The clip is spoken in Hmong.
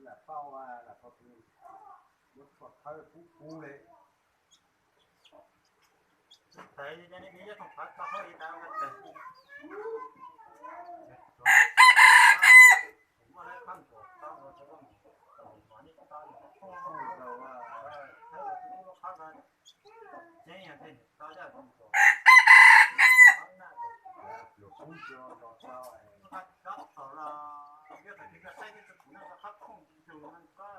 Lam tau, lam tau, muab tshuaj thawb pub pub li. Tais ne ib thooj phav tau hauj ib tag tag. Muaj lawv qab ntsuas tau los tau los nej tau los thawb los tus lub qab no. Tseeb yog tej niam tau zaj ntsuas qab na. Los kub ntsuas los tau. Qab tau los yog tag kis koj saib teb tug kuv no tau qab khooj ntsuas no tau.